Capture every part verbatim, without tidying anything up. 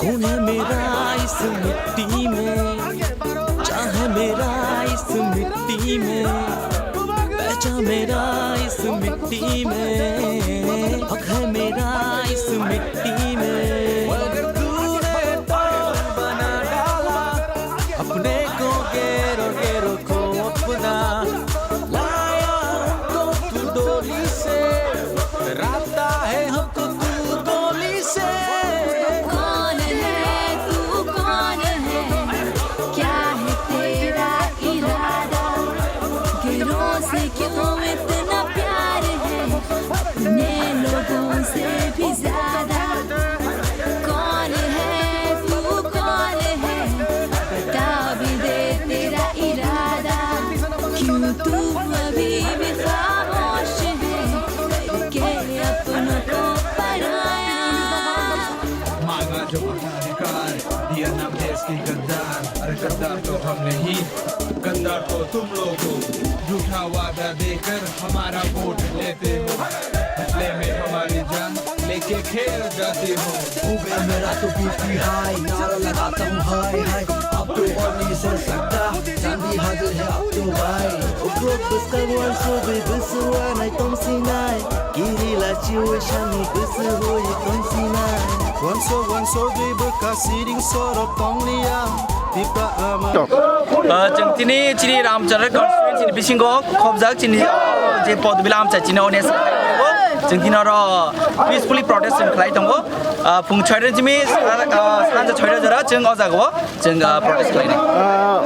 कौन है मेरा इस मिट्टी में, चाहे मेरा इस मिट्टी में, पहचान मेरा इस मिट्टी में, हक है मेरा इस मिट्टी में। मगर तूने तन बना डाला, अपने को घेरो घेरो को अपना, लाया हमको तू डोली से, डराता है हमको तू गोली से। कौन है तू, कौन है, क्या है तेरा इरादा, गिरों से क्यों इतना प्यार है, अपने लोगों से भी ज्यादा। कौन है तू, कौन है, बता भी दे तेरा इरादा। क्यों तू अभी भी खामोश है, करके अपनों को पराया। मांगा जो अपना अधिकार, दिया नाम देश के गद्दार। अरे गद्दार तो हम नहीं, गद्दार तो तुम लोग हो। झूठा वादा देकर हमारा वोट लेते हो, बदले में हमारी जान लेके खेल जाते हो। हो गया मेरा तो बीपी हाई, नारा लगाता हूँ हाय हाय। अब तो और नहीं सह सकता, चांदी हाजिर है अब तो भाई। Ukrok bwskango ang sogwi bwswrwng nai tongsinai, kiri lachiui sani bwswrwui tongsinai. Wansok wansogwi bwkha siring sorok tongliya, Tipra ama. Ah, chwng tini chini Ramchandra constituency ni bisingo khobjak chini, ah, je Podbila amchai chini O N S. Chwng tini oro peacefully protest chwng khlai tongo. Ah, phung chhoida simi, ah, sanja chhoida jora chwng o jagao chwng, ah, protest khlainai. Ah,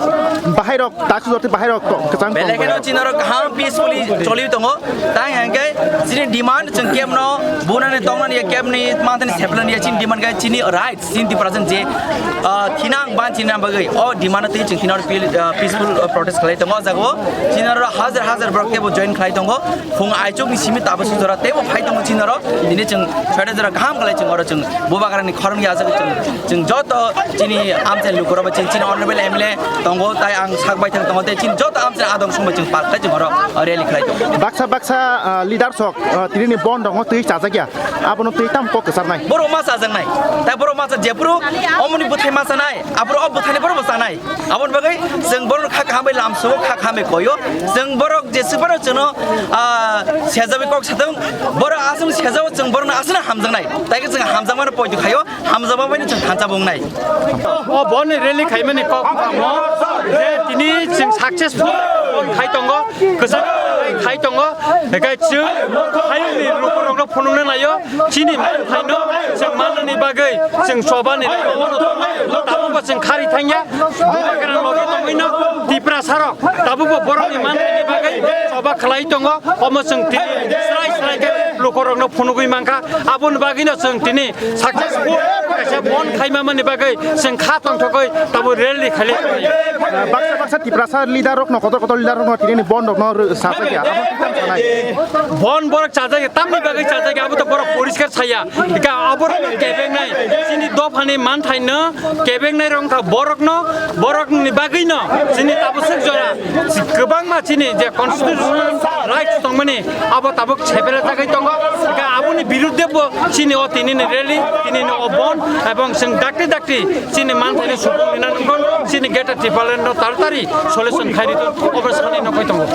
bahai rok, tasu jotwi bahai rok to, kwchang tong Belai kheno bahai rok. Chini oro kaham peacefully choli tongo. Tang hingke chini demand chwng kemno bunani tongnani ya kemni manthani seplani ya chini demand khe chini right. Chini Tiprasa je, ah, thinang ban chini nang bagwi o demand twi chwng thinang peaceful, ah, peaceful, ah, protest khlai tongo. O jagao chini oro hajar hajar borok teibo join khlai tongo. Phung aichukni simi tabuk sujora teibo phai tongo chini oro. Tini chwng soida jora kaham khlai chwng oro chwng bubagrani khorang ya jagao chwng, chwng joto chini amchai lukurok chini, chini honorable M L A tongo tai ang sak bai thang tongo tei chini joto amchai adong songbai chwng pal khlai chwng oro rally khlai tongo. Baksa baksa, ah, leader sok, ah, tini ni bon rok twi chajak ya. Abono twi tam kok kwcharnai. Borok ma chajaknai. Tai borok ma cha jephuru omoni bwthai ma chanai. Aphuru o bwthaini borok bo chanai. Aboni bagwi chwng borok kha kaham bai lamsao, kha kaham bai koyo. Chwng borok je swk borok chwngno, ah, sejawi kok satung. Borok aswk sejao chwng borokno aswkno hamjaknai. Tai khe chwng hamjakmano poito khaio. Hamjakma bai chwng thansa bo wngnai. O boni rally khaimani kok tamo je tini chwng successful khai tongo, kwchak khai tongo, hinkhe chwng hayungni lukurokno phunukna naio, chini manthaino chwng mannani bagwi chwng chobani tabukbo chwng khari thangya, bubagrani loge tongwino Tiprasarok tabukbo borokni manthaini bagwi choba khlai tongo, omo chwng tini srai srai khe lukurokno phunugwi mankha, aboni bagwino chwng tini successful kaisa bon khaima mani bagwi chwng kha tongthokgwi tabo rally khaili. Baksa baksa Tiprasa leader rokno, kotor kotor leader rokno tini ni bon rokno rw-, sajak ya. Abo twi tam sanai. Bon borok chajak ya, tamni bagwi chajak ya, abo to borok poriskar saya. Ika abo rokno kebengnai, chini dophani manthaino kebengnai rok wngkha borokno, borokni bagwino chini tabuk swk jora kwbangma chini je constitutional rights tongmani abo tabuk sepele jagwi tongo. Ika aboni birudde bo chini o tinini rally, tinini o bon, ebong chwng dakti dakti chini manthaino supung rina nangkon, chini Greater Tipraland no taratari solution khai rito, obo sanai nokoi tongo.